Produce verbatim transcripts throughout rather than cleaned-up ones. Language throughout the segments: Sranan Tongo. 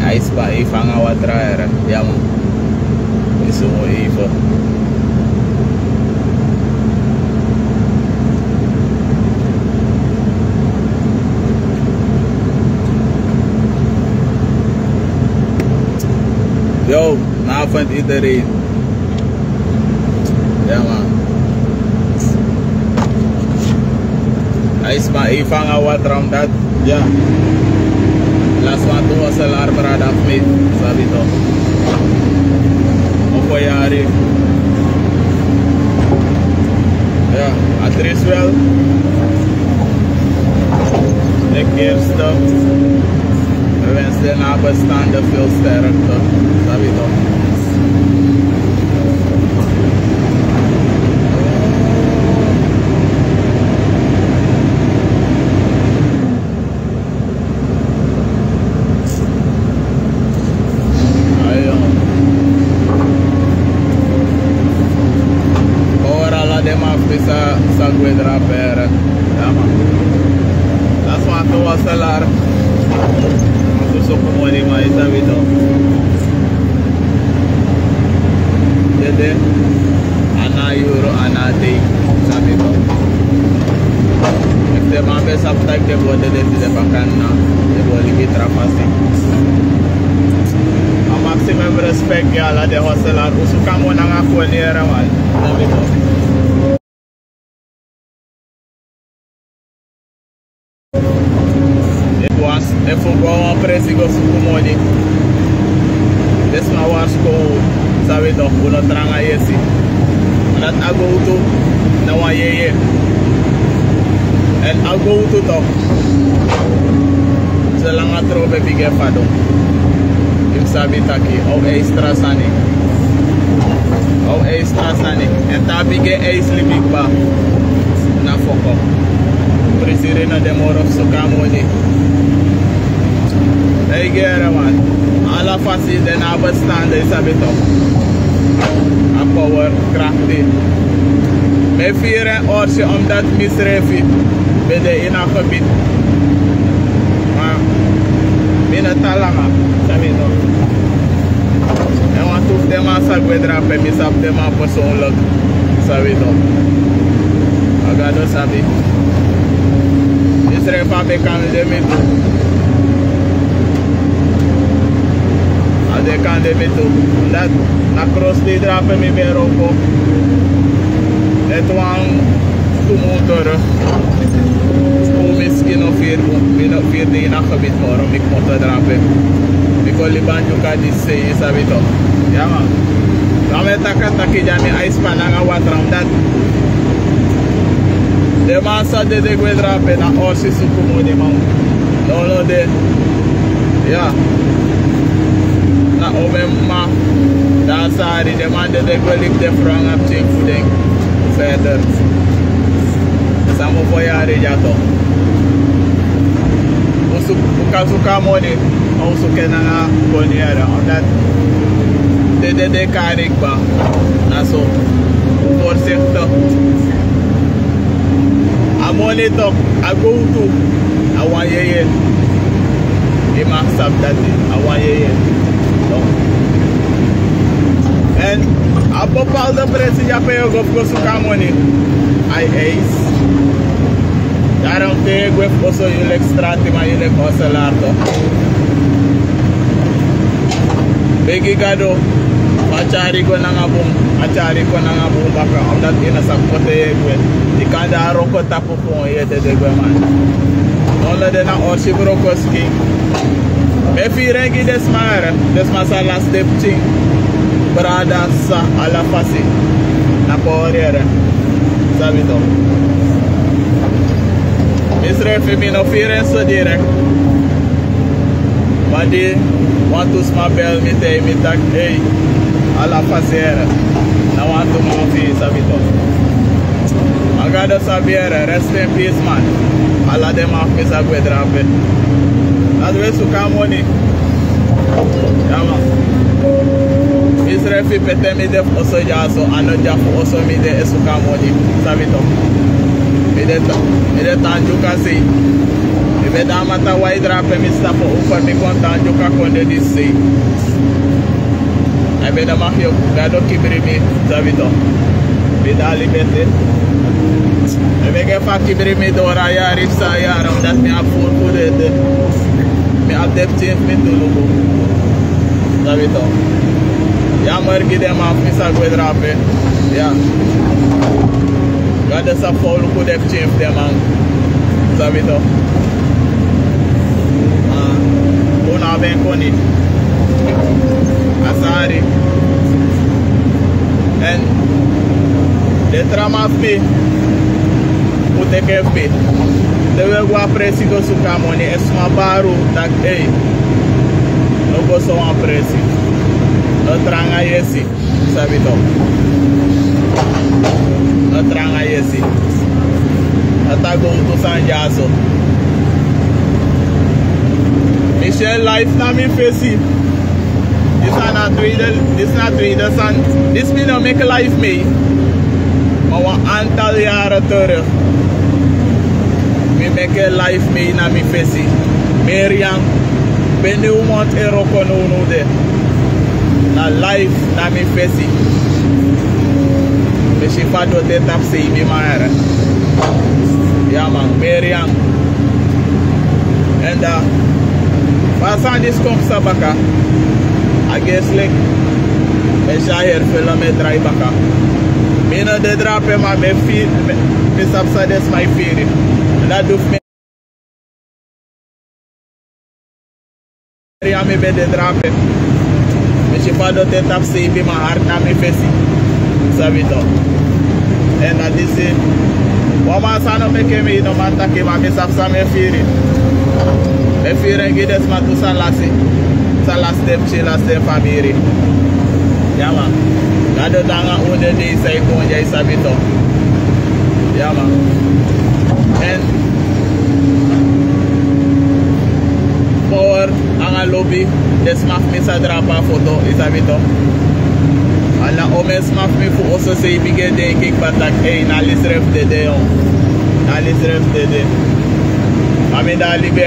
A isi pa even nanga watra here. Ya man. Isi mu even. Yo, goedenavond iedereen. Ya man. A isi pa even nanga watra omdat, ya. Lasi wantu hostelaar brada fu mi, sabi toch. Of a yari. Ya, a trist wel. Ten eerste, we wensen de nabestaanden veel sterkte, sabi toch. Ayo. Ora la de man fu sa, sa gwe drape. Ya man. Lasi wantu hostelaar. Wantu suku moni, ma yu sabi toch. Dede. A na yuru, a na dei. Sabi toch. Efu den man ben sabi taki den bo dede tide baka, na den bo libi tra fasi. A maximum respect gi ala den hostelaar. Un suku a moni nanga koni here man. Sabi toch. Efu wan, efu un go a wan presi go suku moni, den sma e warskow un, sabi toch, un no tranga yesi. Omdat a gowtu na wan yeye. Èn a gowtu toch. Solanga tron ben bigin e fadon, yu mus sabi taki a o eis tra sani. A o eis tra sani. Èn te a bigin e eis libi kba, na foko. Prisiri no de moro fu suku a moni. Ei, gere man. Ala fasi den nabestaanden, yu sabi toch. A power, krakti. Mi e firi en orsi omdat misrefi ben de ini a gebied. Ma mi no tan langa, sabi toch. Èn wantu fu den man sa gwe drape, mi sabi den man persoonlijk, sabi toch. A Gado sabi. Misrefi a ben kande mi tu. A ben kande mi tu. Dati na a kros di drape mi ben wroko. Ete wan tu mun terug. Fu mi skin no firi, mi no firi den ini a gebied moro, mi komoto drape. Mi kon libi a Ndyuka disi sei, yu sabi toch. Ya man. Dan mi e taki a taki dya, mi e eis pa nanga watra omdat den man sa dede gwe drape na orsi suku moni man. No, no de. Ya. Na omen mama, dan sari, den man dede gwe libi den frow nanga pikin fu den. Verder. San mofo yari dya toch. Un suku, un kan suku a moni, ma un suku en nanga koni here, omdat den dede kari kba. Na so. Voorzichtig. A moni toch, a gowtu, a wan yeye. Yu mag sabi dati, a wan yeye. Toch. Èn a bepaalde presi dya pe yu o go fu go suku a moni, a e eis. Daarom te yu e gwe fu oso, yu leki stratiman, yu leki hostelaar toch. Begi Gado, a tyari yu go nanga bun, a tyari yu go nanga bun baka, omdat yu no sabi pe te yu e gwe. Yu kan de a wroko tapu fu yu e dede gwe man. No, no de na orsi wroko skin. Mi e firi en gi den sma here, den sma sa lasi den pikin, brada, sisa, ala fasi. Na power here. Sabi toch. Misrefi mi no firi en so direct. Ma di wantu sma bel mi, taigi mi taki, ei, ala fasi here. Na wantu man fu yu, sabi toch. Ma Gado sabi here, rest in peace man. Ala den man fu mi sa gwe drape. Dati wi e suku a moni. Ya man. Misrefi pe te mi de fu oso dyaso, a no dya fu oso mi de e suku a moni. Sabi toch. Mi de tan, mi de tan Ndyuka sei. Mi Mi de a mata wai drape, mi stap over, mi kon tan Dyuka kondre disi sei. A ben de mafio, Gado kibri mi, sabi to. Mi de a liberte. Mi begi fu a kibri mi doro a yari psa yari, omdat mi abi furu fu dede. Mi abi den pikin fu mi tu luku. Sabi to. Ya, mari gi den man fu mi sa gwe drape. Ya. Gado sa fowlu ku den pikin fu den man. Sabi to. Ah, unu abi en koni. A sari. Èn den tra man fu mi, un teki en fu mi. Te un e go a presi go suku a moni, efu sma bari un taki: ei, no go sowan presi. No tranga yesi. Sabi to. No tranga yesi. No tan gowtu sani dyaso. Mi si en live na mi fesi. Disi na tweede, disi na tweede sani. Disi mi no meki live mee. Ma wan aantal yari terug, mi meki live mee na mi fesi. Merian, ben di un mond e wroko nownow de. Na live na mi fesi. Mi si fa a doti e tapu seibi man here. Ya man, Merian. Èn da, fa a sani disi kon psa baka, a geestelijk, mi e si a heri film e drai baka. Mi no de drape, ma mi e firi, mi, mi sabi san den sma e firi. Dati du fu mi. Ya, mi ben de drape. Mi si fa a doti e tapu seibi man heri na mi fesi. Sabi to. Èn na disi. Wan man san no meki mi, no man taki, ma mi sabi san mi e firi. Mi e firi en gi den sma tu san lasi. San lasi den pikin, lasi den famiri. Ya man. Gado nanga un, den dei san e kon dya, i sabi to. Ya man. Èn power nanga lobi, den sma fu mi sa drape a foto, i sabi to. Ala omen sma fu mi fu oso sei bigin e denki kba taki: ei, na a lisrefi dede, yo. Na a lisrefi dede. Ma mi de a libi.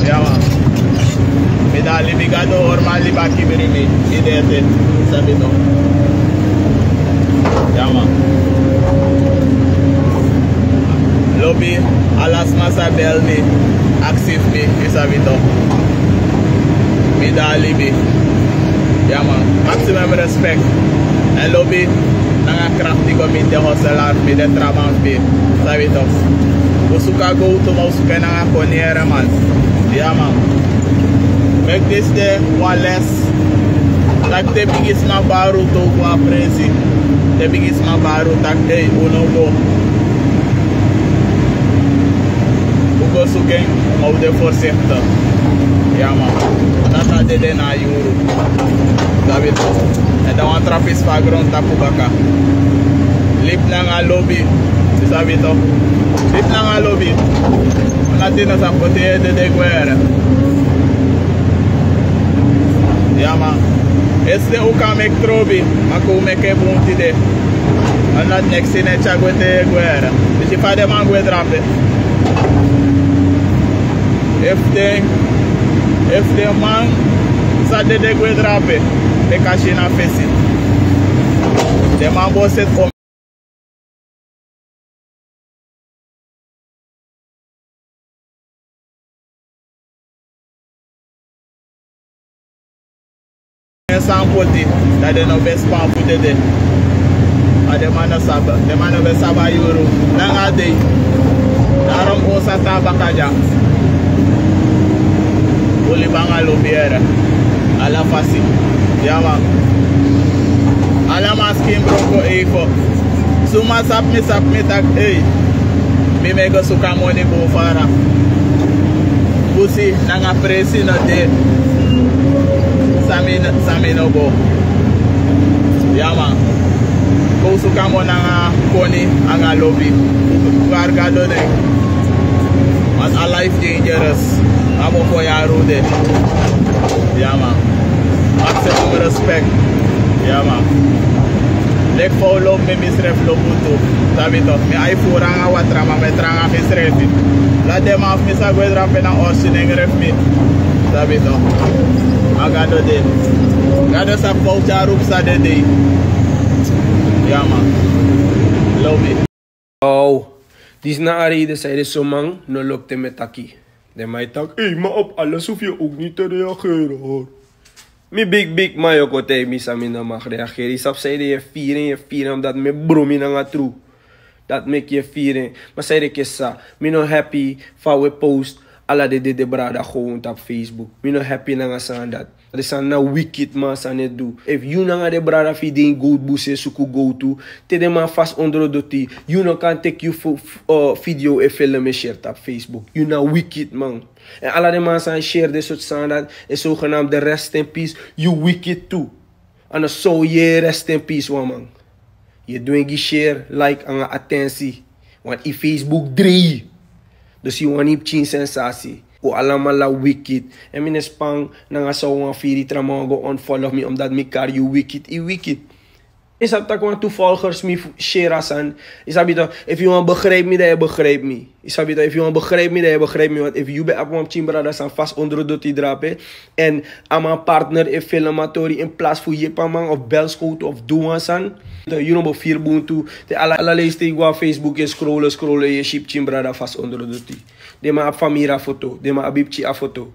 Ya man. Mi de a libi, Gado hori mi a libi, a kibri mi. Mi de ete. Sabi no. Ya man. Lobi, ala sma sa bel mi, aksi fu mi, i sabi to. Mi de a libi. Ya man. Maximum respect. Èn lobi nanga krakti go miti den hustler fu mi, den tra man fu mi. Sabi to. Un suku a gowtu, ma un suku en nanga koni here, man. Ya man. Meki disi de wan les. Taki te bigisma bari un, te un go a presi. Te bigisma bari un, taki: ei, un no go. Un go suku en, ma un de voorzichtig. Ya man. Dati a dede na a yuru. Sabi to. Èn dan wan tra pisi fu a grontapu baka. Libi nanga lobi. I sabi to. Libi nanga lobi. Nati no sa poti yu dede gwe here. Ya man. Esde un kan meki trobi, ma kon un meki en bun tide. Ala neks ini e tyari gwe te gwe here. Disi fa den man gwe drape. Efu den, efu den man sa dede gwe drape, meki a si na fesi. Den man bo seti. En san poti, dan den no ben span fu dede. Ma den man no sabi, den man no ben sabi a yuru nanga a dei. Daarom un sa tan baka dya. Un libi nanga lobi here. Ala fasi. Ya man. Ala man skin broko eifo. Suma sabi mi, sabi mi taki: ei, mi mu go suku a moni bun fara. Busi nanga presi no de. San mi no, san mi no go. Ya man. Go suku a moni nanga koni anga lobi. Gari Gado de. Want a life dangerous. A mofo yari un de. Ya man. Accept respect. Ya man. Leki fa un lobi mi, mi srefi lobi un tu. Sabi toch, mi ai furu nanga watra, ma mi e tranga mi srefi. Lati den man fu mi sa gwe drape na orsi nengre fu mi. Sabi toch. Ma Gado de. Gado sa fowtu a rupu san de de. Ya man. Lobi. Aw, disi na a reden san ede son man no lobi te mi e taki. Den man e taki, ei, ma op alles hoef je ook niet te reageren hoor. Mi big big man, yu o kon taigi mi san mi no mag reageren. Yu sabi san ede yu e firi en, yu e firi en omdat mi e bron mi nanga tru. Dati meki yu e firi en. Ma san ede kesa, mi no happy fa we post ala den dede brada gewoon tapu Facebook. Mi no happy nanga sani dati. Den sani na wicked man sani e du. Efu yu nanga den brada fu yu de ini gowtu busi e suku gowtu, te den man fasi ondro doti, yu no kan teki yu fu- fu- eh, video e film e share tapu Facebook. Yu na wicked man. Èn ala den man san e share den sortu sani dati e zogenaamde rest in peace, yu wicked tu. A no so yu e rest in peace wan man. Yu e dwengi share, like nanga atensi. Want yu Facebook drei. Dus yu wani pikin sensasi. Un alamala wicked. Èn mi no e span nanga san wan firi tra man wan go unfollow mi omdat mi kari yu wicked. Yu wicked. Yu sabi taki wantu volgers mi fu- share a sani. Yu sabi toch, efu yu wani begrijpi mi dan yu e begrijpi mi. Yu sabi toch, efu yu wani begrijpi mi dan yu e begrijpi mi. Want efu yu ben abi wan pikin brada san fasi ondro doti drape, èn a man partner e film a tori in plaats fu yepi a man of bel skowtu of du wan sani. Yu no bo firi bun tu. Te ala ala leisi te yu go na Facebook e scrollen scrollen, yu e si pikin brada fasi ondro doti. Den man abi famiri a foto, den man abi pikin a foto.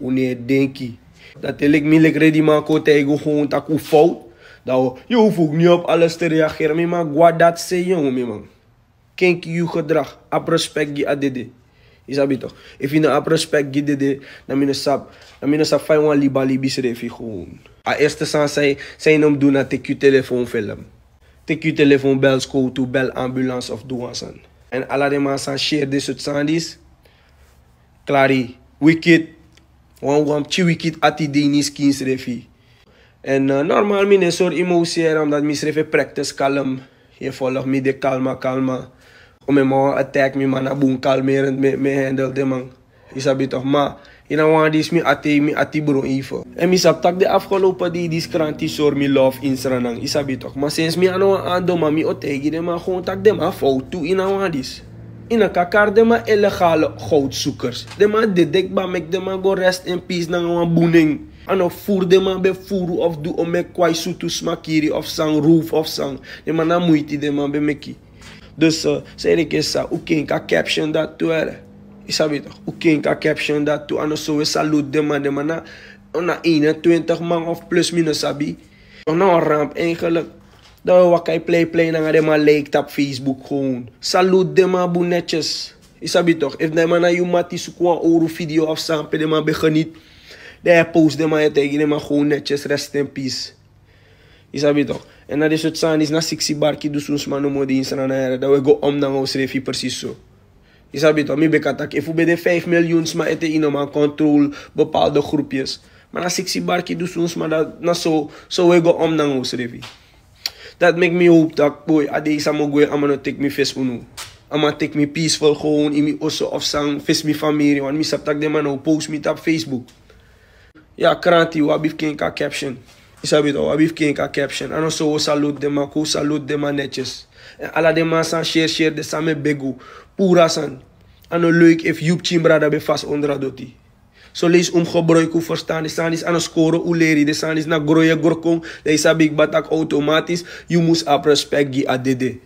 Un no e denki. Dan te leki mi leki redi man kon taigi un gewoon taki un fout. Dan yu hoef ook niet op alles te reageren. Mi man, go na dati se, yu mi man. Kenki yu gedrag, abi respect gi a dede. Yu sabi toch, efu yu no abi respect gi dede, dan mi no sabi, dan mi no sabi fa yu wani libi a libi srefi gewoon. A eerste sani san yu no mus du na teki yu telefoon film. Teki yu telefoon, bel skowtu, bel ambulance of du wan sani. Èn ala den man san share den sortu sani disi, klari, wicked. Wan wan pikin wicked ati de ini yu skin srefi. Èn eh, normal mi no e sori yu mus seri omdat mi srefi e practice kalm. Yu e follow mi de kalma kalma. Omeni man wan attack mi, ma na bun kalmerend mi e- mi e handle den man. Yu sabi toch, ma yu na wan disi mi ati, mi ati bron even. Èn mi sabi taki den afgelopen dei disi kranti sori mi love ini Sranan, yu sabi toch. Ma sinsi mi a no wan ando man, mi o taigi den man gewoon taki den man fout tu, yu na wan disi. Yu no kan kari den man illegale goudzoekers. Den man dede kba, meki den man go rest in peace nanga wan bun nen. A no furu den man ben furu of du o meki kwai sutu sma kiri of san, roof of san. Den man na muiti den man ben meki. Dus eh, san ede kesa, un kenki a caption dati tu, ere. Yu sabi toch, un kenki a caption dati tu. A no so we salute den man, den man na, na eenentwintig man of plus, mi no sabi. Toch na wan ramp eigenlijk. Dan we waka e plei plei nanga den man like tapu Facebook gewoon. Salute den man bun netjes. Yu sabi toch, efu den man na yu mati, suku wan owru video of san pe den man ben geniet. Dan yu e post den man, yu e taigi den man gewoon netjes, rest in peace. Yu sabi toch. Èn na den sortu sani disi na siksi barki dusun sma nomo de ini Sranan, ere. Dan we go om nanga unsrefi precies so. Yu sabi toch, mi ben kan taki efu ben de vijf miljoen sma ete yu no man control bepaalde groepjes. Ma na siksi barki dusun sma, dan na so, so we go om nanga unsrefi. Dati meki mi hoop taki, boy, a dei san mi o gwe, a man no teki mi fesi unu. A man teki mi peaceful gewoon ini mi oso of san, fesi mi famiri, want mi sabi taki den man no o post mi tapu Facebook. Ya, kranti, un abi fu kenki a caption. Yu sabi toch, un abi fu kenki a caption. A no so we salute den man, kon un salute den man netjes. Èn ala den man san share share den sani, mi e begi un, puru a sani. A no leuk efu yu pikin brada ben fasi ondro a doti. Son leisi un mus gebruiki un ferstan. Den sani disi a no skori un leri, den sani disi na gron yu e gron kon. Dan yu sabi kba taki automatisch yu mus abi respect gi a dede.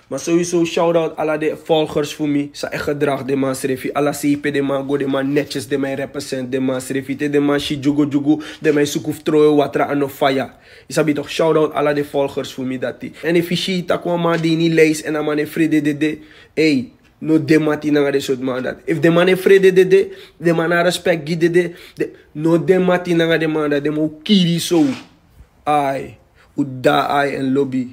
Ma sowieso, shout out ala den volgers fu mi san e gedrag den man srefi. Ala sei pe den man go, den man netjes, den man e represent den man srefi. Te den man si dyugu dyugu, den man e suku fu trowe watra, a no faya. Yu sabi toch, shout out ala den volgers fu mi dati. Èn efu yu si taki wan man de ini lijst èn a man e frede dede, ei, no de mati nanga den sortu man dati. Efu den man e frede dede, den man no abi respect gi dede, den, no de mati nanga den man dati, den man o kiri yu so. Ai, un dai ai èn lobi.